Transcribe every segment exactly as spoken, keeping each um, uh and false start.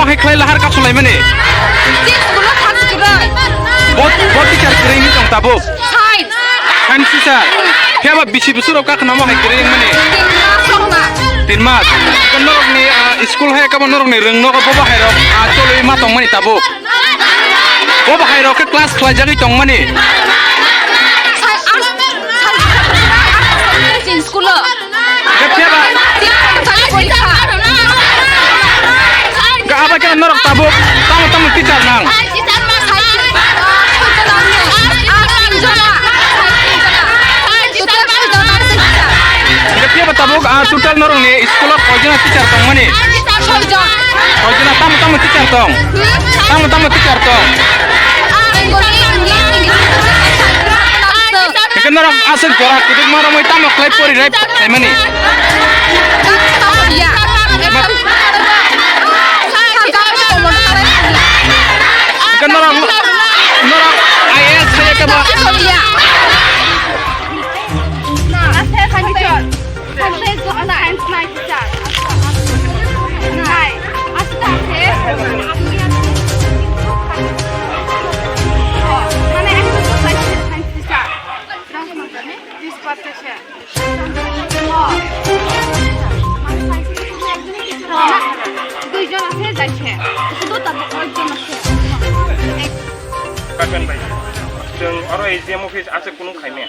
Hai khlai lahar kasu laimani. Six gulo thak surai. Bot, bot teacher kwrwi ni tong tabuk. Science. Science teacher. Phiya ba bisi busuro kakhnamo hai kwrwi mani. Tin mas sokna. Tin mas. Kan norok ni, ah, school hai kabo norok ni rwng nogo bobo hai rok, ah, cholwi ma tongmani tabuk. Bobo hai rok khe class khlai jagwi tongmani. Science, arts, science, arts, science school o. Khe phiya ba? Khe abo khe norok tabuk tamo tamo teacher nang? Khe phiya ba tabuk, ah, total norok ni school o koi jona teacher tong mani? Koi jona tamo tamo teacher tong? Tamo tamo teacher tong? Hingke norok aswk jora kwdwkma romwi tamo khlai pori rai phaimani? Hingke norok, norok I A S sai khe ba? Science nai teacher. Nai. Aste aste. Mane ekjon science teacher. Science mane teacher. Duijon ase jaise. Sudu tabuk ekjon ase. Kakan bai. Chwng oro A G M office ase kunu khaimya.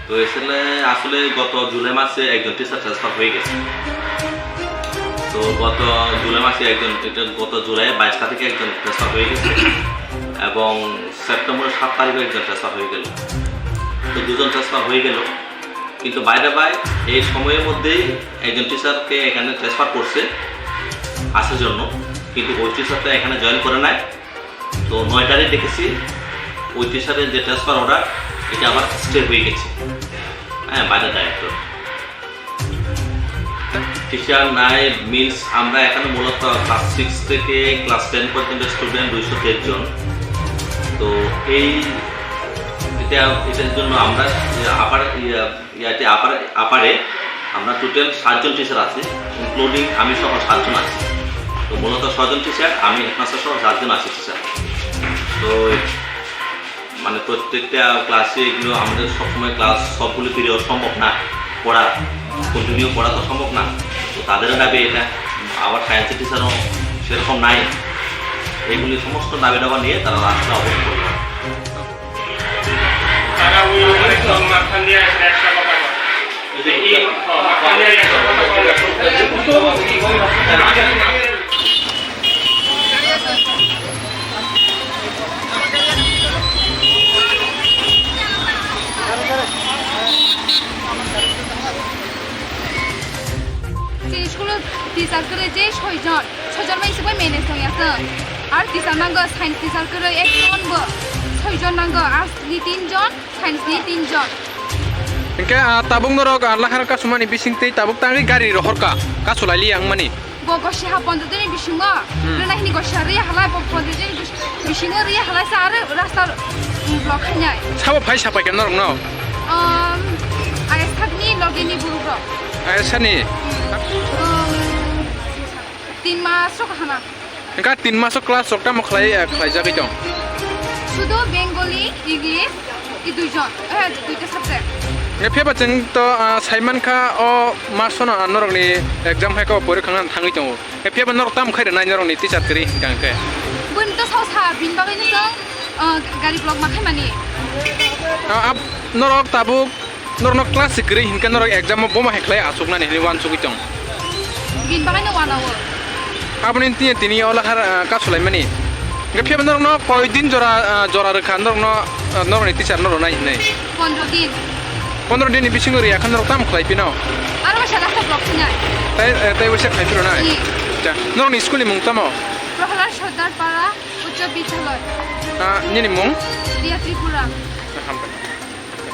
তো এসলে আসলে গত জুলাই মাসে একজন teacher transfer হয়ে গেছে। তো গত জুলাই মাসে একজন, এটা গত জুলাই বাইশ তারিখে একজন ট্রান্সফার হয়ে গেছে এবং সেপ্টেম্বরের সাত তারিখে একজন ট্রান্সফার হয়ে গেল। তো দুজন ট্রান্সফার হয়ে গেল, কিন্তু বাইরে বাই এই সময়ের মধ্যেই একজন টিচারকে এখানে ট্রান্সফার করছে আসার জন্য, কিন্তু ওই টিচারটা এখানে জয়েন করে নাই। তো নয় তারিখ দেখেছি ওই টিচারের যে ট্রান্সফার অর্ডার, এটা আবার স্টে হয়ে গেছে, হ্যাঁ, বাইরে ডাইরেক্টর। টিচার নাই মিন্স আমরা এখানে মূলত ক্লাস সিক্স থেকে ক্লাস টেন পর্যন্ত স্টুডেন্ট দুইশো তেইশ জন। তো এই এটা, এটার জন্য আমরা আপার, ইয়াতে আপার, আপারে আমরা টোটাল সাতজন টিচার আছি, ইনক্লুডিং আমি সহ সাতজন আছি। তো মূলত ছয়জন টিচার, আমি হেডমাস্টার সহ সাতজন আছি টিচার। তো মানে প্রত্যেকটা ক্লাসে এগুলো আমাদের সবসময় ক্লাস সবগুলো পিরিয়ড সম্ভব না, পড়া কন্টিনিউ পড়া তো সম্ভব না। তো তাদেরও দাবি এটা, আবার সায়েন্সের টিচারও সেরকম নাই। এগুলি সমস্ত দাবি দাবা নিয়ে তারা রাস্তা অবরোধ করলো। তারা ওই অনেক মাঝখান দিয়ে আসলে একটা কথা বলে। এই, হ্যাঁ, মাঝখান দিয়ে একটা কথা বলে। Chini school-o teacher kwrwi je soi jon, soi jon bai isuk bai manage tongya chwng. Ar teacher nango, science teacher kwrwi ekjon bo, soi jon nango, arts ni tin jon, science ni tin jon. Hinkhe, ah, tabuk norok, ah, lahar kasumani bisingtwi tabuk tangwi gari rohorkha, kasu laili ang mani. Bo gosi ha pondro dini bisingo, hmm, rwna hini gosi ha rwya halai, bo pondro dini bis-, bisingo rwya halai sa aro rasta, um, block khainai. Sabo phai sapai khe norokno? Um, ayasakni logini borok rok. Ayasani? Hmm. Um, tin mas rok hana. Hinkhe tin maso class rok tamo khlai, eh, khlaijagwi tong? Sudo Bengali, English, i duijon, eh, duita subject. Hinkhe phiyaba chwng to, ah, saimankha o masono, ah, norokni exam hai khe o porikhano thangwi tongo. Hinkhe phiyaba norok tamo khai rwnai norokni teacher kwrwi hinkha hinkhe? Buini to sao sa, bini bagwi no chwng, uh, gari block ma khaimani. Ah, ab-, norok tabuk, norokno class se kwrwi hinkhe norok exam o bomo hai khlai achuknani hinwi uansugwi tong. Bini bagwi no uanao. Aboni tini, tini ola har, ah, kasulaimani. Hinkhe phiya norokno koi din jora, ah, jora rwkha norokno, ah, norokni teacher no rwnai hinwi. Pondro din. Pondro din ni bisingo rwya khe norok tamo khlai phino? Aro waisa last block sinai. Tai, eh, tai waisa khlai phino nai? Hmm. Acha, norokni school ni mung tamo? Prahalad Sardar Para Uccho Bidyalaya. Ah, nini mung? Riya Tripura. Hambai.